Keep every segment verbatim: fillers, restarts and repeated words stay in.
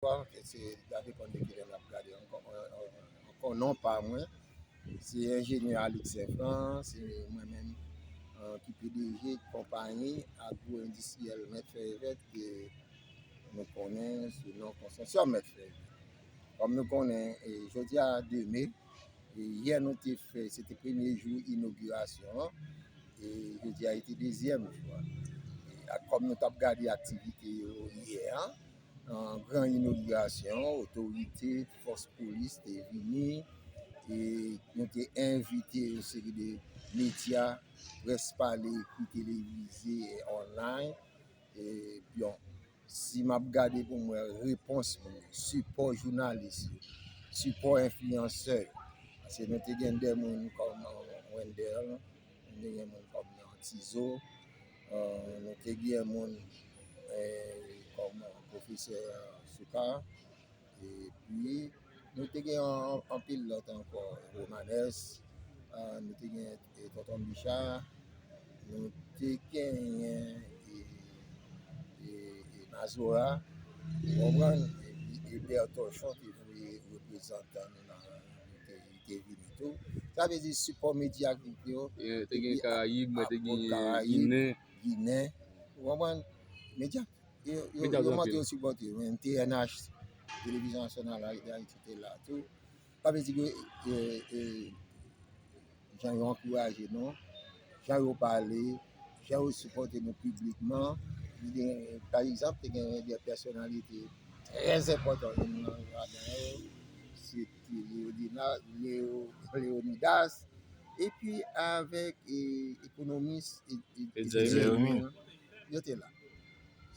Ke se, sa depann de kilè n ap gade ankò, ankò non pa mwen. Se enjenyè Alix Saint-Franc, se mwen menm, eh, ki P D G konpayi agwo-endistriyèl Mèt Fè Evèt ke nou konnen sou non Consortium Mèt Fè Evèt. Kòm nou konnen, eh, jodi a de me, eh, yè nou te fè, se te premye jou inogirasyon an, e jodi a e te dezyèm jou a. E ak, kòm nou t ap gade aktivite yo yè a, eh, gran inogirasyon, otorite, fòs polis te vini, e nou te envite yon seri de medya, Près Pale, ki televize, e online. E, bon, si m ap gade pou m wè repons moun yo, sipò jounalis yo, sipò enfliyansè yo, paske nou te gen de moun kòm, eh, Wendell, nou te gen moun kòm, eh, Tizo, eh, nou te gen moun, eh, kòm, eh, pwofesè Souka, epi nou te gen an-, anpil lòt ankò, Romanes, eh, nou te gen, eh, Tonton Bicha, nou te genyen, eh, eh, eh, Mazora, ou konprann? Epi Eber Torchon te voye reprezantan nou nan, li te, li te vini tou. Sa vle di sipò medyatik yo, Yo te gen epi Karayib, mwen te gen Karayib, Ginen. Ginen, ou konprann? Medya, yo, yo, Medya yo mande yo sipòte yo, menm T N H, Televizyon Nasyonal Ayiti te la tou. Sa vle di ke, eh, eh, jan yo ankouraje nou, jan yo pale, jan yo sipòte nou piblikman. Li gen, pa egzanp, te gen de pèsonalite trè enpòtan nan ladan yo. Se te Leonina-, Leo-, Leonidas, epi avèk, eh, ekonomis, e, e, Edzer Edzer Yomi. Yomi, yo te la.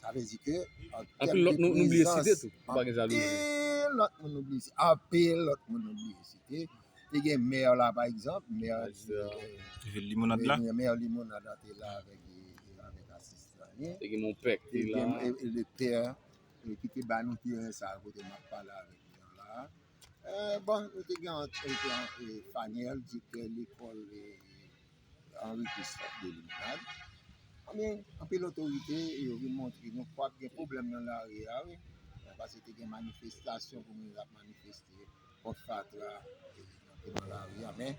Sa vle di ke, an tèm Anpil lòt de nou, nou bliye site prezans, tou. Nou pa gen sa nou bliye. Anpil lòt moun nou bliye site. Anpil lòt moun nou bliye site. Te gen mè la, pa egzanp, mè, Mè, eh, Vil Limonad la. Mè, mè Limonad la te la avèk, eh, avèk asistan li. Te gen Monpè ki te Te la. Gen, eh, eh, Lepè, eh, ki te ba nou teren sa kote m ap pale avèk nou la. Eh, bon, nou te gen, eh, gen, eh, Faniel, direktè lekòl, eh, Henri Christophe de Limonad. Anben, anpil otorite, yo vin montre nou kwak gen pwoblèm nan lari a, wi. Paske te gen manifestasyon pou moun ap manifeste kont fatra, e, nan lari a, men,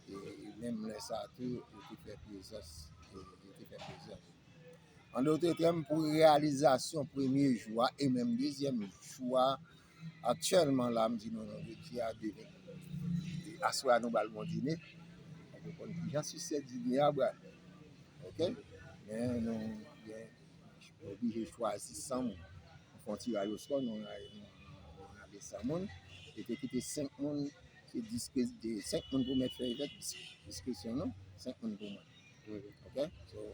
e, menm lè sa tou, yo te fè prezans, e, yo te fè prezans. An dòt tèm, pou reyalizasyon premye jou a, e menm dezyèm jou a, aktyèlman la, m di nou, nou, jodi a, demen, aswè a, nou pral gon dine. Nou konn kijan siksè dine a pral. Oke? Men nou, gen, nou oblije chwazi san moun. Nou fè yon tiraj oskò, nou, nou, nou, nou rale san moun. E te kite senk moun, se diskre-, de, senk moun pou Mèt Fè Evèt, dis-, diskretsyon nou, senk moun pou mwen. Oke? So,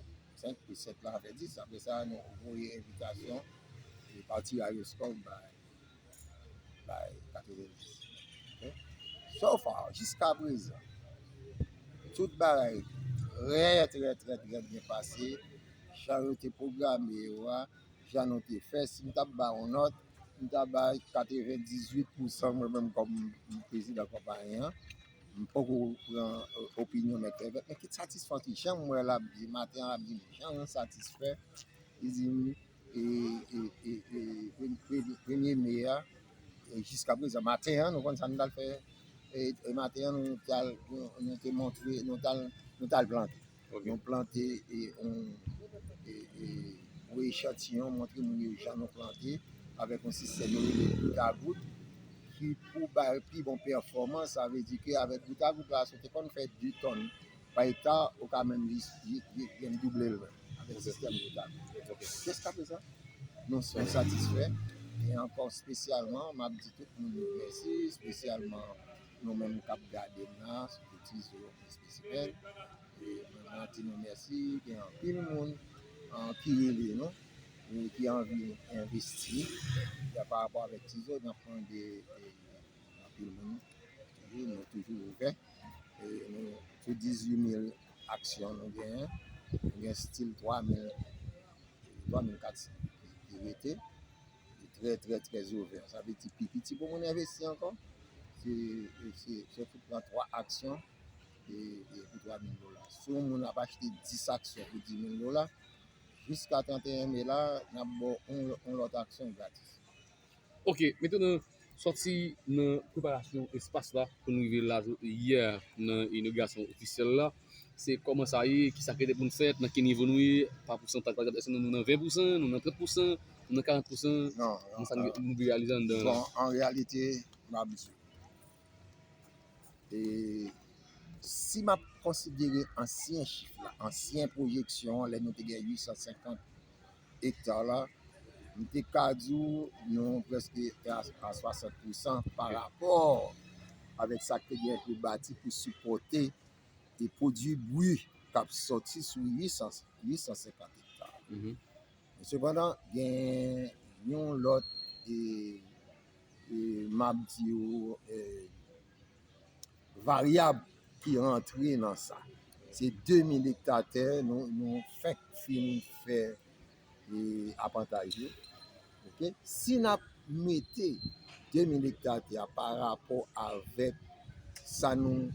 senk plis senk la fè dis. Apre sa, nou voye envitasyon, e pa tiraj oskò, bay, bay katrevenndis. Oke? So far, jiska prezan, tout bagay trè, trè, trè, trè byen pase. Jan yo te pwograme yo a, jan nou te fè, si m t ap ba yon nòt, m ta bay katrevendizuit pousan mwen menm kòm prezidan konpayi an. M poko pran, eh, opinyon Mèt Fè Evèt, men ki satisfè anpil. Jan m wè l ap di, maten an l ap di, jan l satisfè, li di m, e, e, e, e, pre-, pre-, premye me a, e jiska prezan, maten an, nou konn sa nou t al fè, e, e maten an, nou t al, nou, nou te montre, nou t al, nou t al plante. Ok. Nou plante, e, yon, e, e, yon echantiyon, montre moun yo jan nou plante, avèk yon sistèm yo rele gout a gout, ki pou bay pi bon pèfòmans, sa vle di ke avèk gout a gout la, si w te konn fè de tòn pa ekta, ou ka menm jis, jis, jis, jis double l avèk sistèm gout a gout. Ok. Jiska prezan, nou, nou satisfè. E ankò espesyalman, m ap di tout moun mèsi, espesyalman nou menm k ap gade m la, sitou Tizo, Espesimen. E mwen, mwen di nou mèsi, gen anpil moun, ah, ki rele nou, e ki anvi envesti, ya, pa rapò avèk Tizo, n ap mande, e, anpil moun, toujou, nou toujou ouvè. E nou, sou dizuit mil aksyon nou genyen, nou gen still twa mil, twa mil kat san ki, ki rete. Li trè, trè, trè ouvè. Sa vle di pi piti pou moun envesti ankò, se, se, se pou pran twa aksyon, e, e pou twa mil dola. Si yon moun ap achte dis aksyon pou dis mil dola, jiska trannteyen me la, n ap ba w yon, yon lòt aksyon gratis. Ok, mentnan, sòti nan preparasyon espas la pou n rive la yè nan inogasyon ofisyèl la. Se kòman sa ye, kisa ki rete pou n fè, nan ki nivo nou ye, pa pousantaj, pa egzanp, èske nou nan ven pousan, nou nan trant pousan, nou nan karant pousan, nan sa nou, nou vle reyalize anndan la? Bon, an reyalite, m ap di w, e si m ap konsidere ansyen chif la, ansyen pwojeksyon an, lè nou te gen uit san senkant ekta la, m te ka di w nou prèske a, a swasant pousan pa rapò avèk sa k te gen pou bati pou sipòte e pwodui bri k ap sòti sou uit san, uit san senkant ekta. Sepandan, gen yon lòt, e, e, m ap di w, e, varyab ki rantre nan sa. Se de mil ekta tè nou, nou fenk fin fè, e, apantaj yo. Ok? Si n ap mete de mil ekta tè a pa rapò avèk sa nou,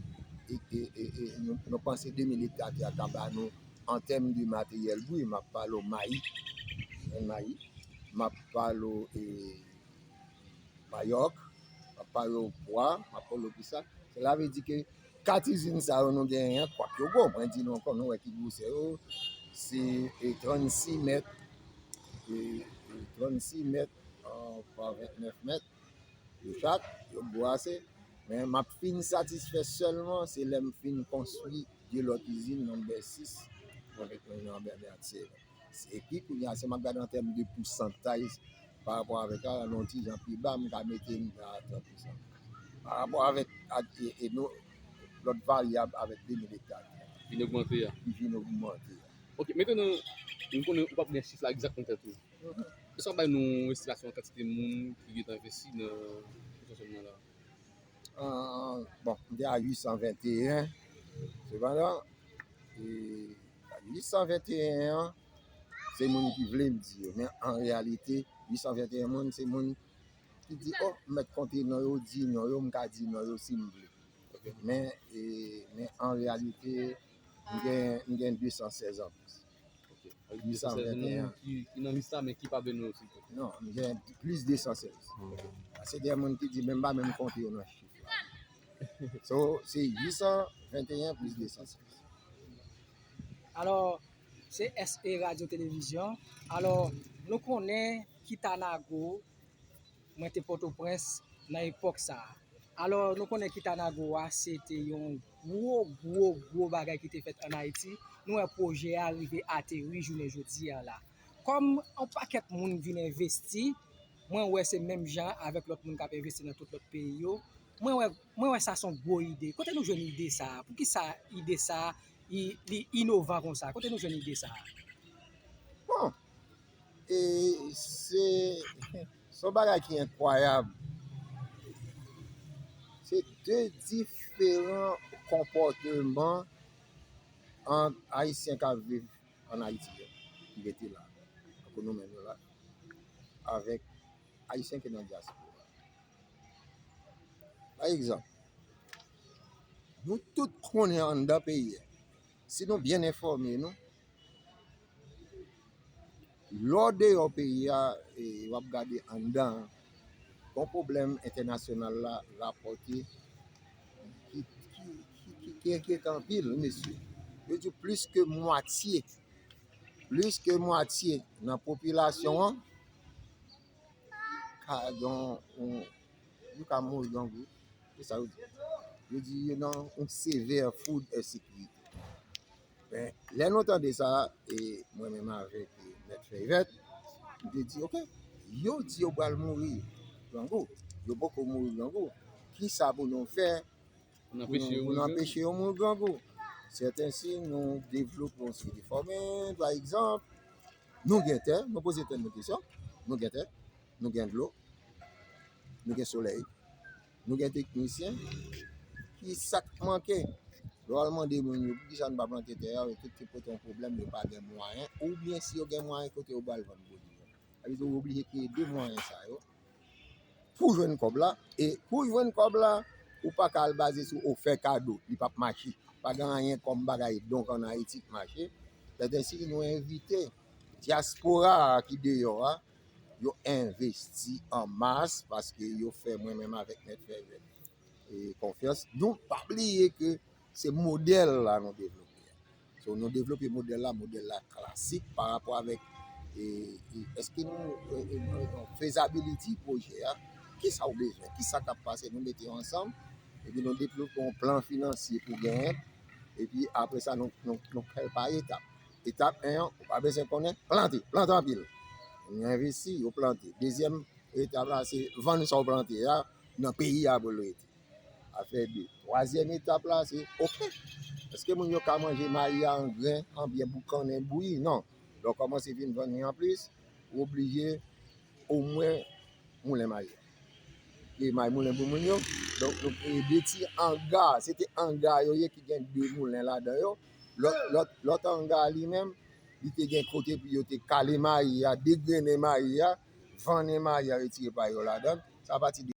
e, e, e, e, nou, nou panse de mil ekta tè a ka ba nou an tèm de materyèl bri, m ap pale w mayi, grenn mayi, m ap pale w, e, mayòk, m ap pale w pwa, m ap pale w bisap. Sela vle di ke kat izin sa yo nou genyen an, kwak yo gwo, mwen di nou ankò, nou wè ki gwosè yo, se, e, trannsis mèt, e, e, trannsis mèt, e, pa ventnèf mèt, yo chak, yo gwo ase. Men m ap fin satisfè sèlman, se lè m fin konstwi de lòt izin, nonbè sis, avèk mwen nan Bènè Aksè. Epi kounye a, si m ap gade an tèm de pousantaj pa rapò avèk la, nan yon ti jan pi ba, m ka mete m a trant pousan. Pa rapò avèk, ak, e, e nou, lòt varyab avèk de mil ekta. Vin ogmante a. Ki vin ogmante a. Ok, mentnan, nou konnen ou p ap gen chif la egzak nan tèt ou. Èske w bay nou yon estimasyon kantite moun ki gentan envesti nan konstriksyon nan la? Ah, bon, m te a uit san venteyen. Sepandan, e, uit san venteyen an, se moun ki vle m di yo. Men an reyalite, uit san venteyen moun, se moun ki di, oh, m mèt konte non yo, di non yo, m ka di non yo si m vle. Ok. Men, e, men an reyalite, m gen, m gen de san sèz anplis. Ok. Uit san venteyen. Moun ki, ki nan lis la, men ki pa vle non yo, silvouplè. Non, m gen plis de san sèz. Hmm. Se de moun ki di, men m pa menm konte yo nan chif la. So, se uit san venteyen plis de san sèz. Alò, se S A Radio Télévision. Alò, nou konnen Kitanago, mwen te Pòtoprens nan epòk sa a. Alò, nou konnen Kitanago a, se te yon gwo, gwo, gwo bagay ki te fèt ann Ayiti. Nou wè pwojè a rive ateri jounen jodi a la. Kòm yon pakèt moun vin envesti, mwen wè se menm jan avèk lòt moun k ap envesti nan tout lòt peyi yo. Mwen wè, mwen wè sa se yon gwo ide. Kote nou jwenn ide sa a? Poukisa ide sa a, i, li inovan konsa? Kote nou jwenn ide sa a? Bon, e se, se yon bagay ki enkwayab. Se de diferan konpòteman ant Ayisyen k ap viv ann Ayiti yo, ki rete la, tankou nou menm yo la, avèk Ayisyen ki nan dyaspora. Pa egzanp, nou tout konnen anndan peyi a, si nou byen enfòme nou, lè w deyò peyi a, e w ap gade anndan an, gon pwoblèm entènasyonal la rapòte ki, ki, ki, ki, ki enkyete anpil, wi, mesye. Yo di plis ke mwatye, plis ke mwatye nan popilasyon an ka gen yon, yo ka mouri grangou. Se sa yo di. Yo di yo nan yon severe food insecurity. Men, lè nou tande sa, e mwen menm avèk, e, Mèt Fèy Vèt, nou te di, ok, yo di yo pral mouri grangou. Yo poko mouri grangou. Kisa pou nou fè pou nou, pou nou anpeche yo mouri grangou? Sèten si nou devlope yon seri de fòmil, pa egzanp, nou gen tè, nou poze tèt nou kesyon, nou gen tè, nou gen dlo, nou gen solèy, nou gen teknisyen, ki sa k manke? Lè w al mande moun yo, poukisa nou pa plante tè a, yo tout te pote yon pwoblèm, yo pa gen mwayen, oubyen si yo gen mwayen, kote yo pral vann pwodui yo? Sa vle di, ou oblije kreye de mwayen sa yo pou jwenn kòb la, e pou jwenn kòb la, ou pa ka al baze sou ofè kado, li p ap mache. Pa gen anyen kòm bagay donk ann Ayiti k mache. Sèten si nou envite dyaspora a ki deyò a, yo envesti an mas paske yo fè mwen menm avèk Mèt Fèzè e konfyans. Nou pa bliye ke se modèl la nou devlope. So, nou devlope modèl la, modèl la klasik pa rapò avèk e, e, èske nou e, e, e, fezability pwojè a, kisa w bezwen, kisa k ap pase, nou mete yo ansanm, epi nou devlope yon plan finansye pou genyen, epi apre sa nou, nou, nou fè l pa etap. Etap en an, ou pa bezwen konnen, plante, plante anpil. Yo envesti, yo plante. Dezyèm etap la, se vann sa w plante a nan peyi a pou l rete. Afè de. Twazyèm etap la, se, oke, èske moun yo ka manje mayi a an grenn, an byen boukannen, bouyi? Non. Lè w kòmanse vin vann li an plis, ou oblije omwen moulen mayi a. E mayi moulen pou moun yo. Donk, nou kreye de ti anga. Se te anga yo ye ki gen de moulen ladan yo. Lòt, lòt, lòt anga li menm, li te gen kote pou yo te kale mayi a, degrennen mayi a, vannen mayi a, retire pa yo ladan. Sa pati de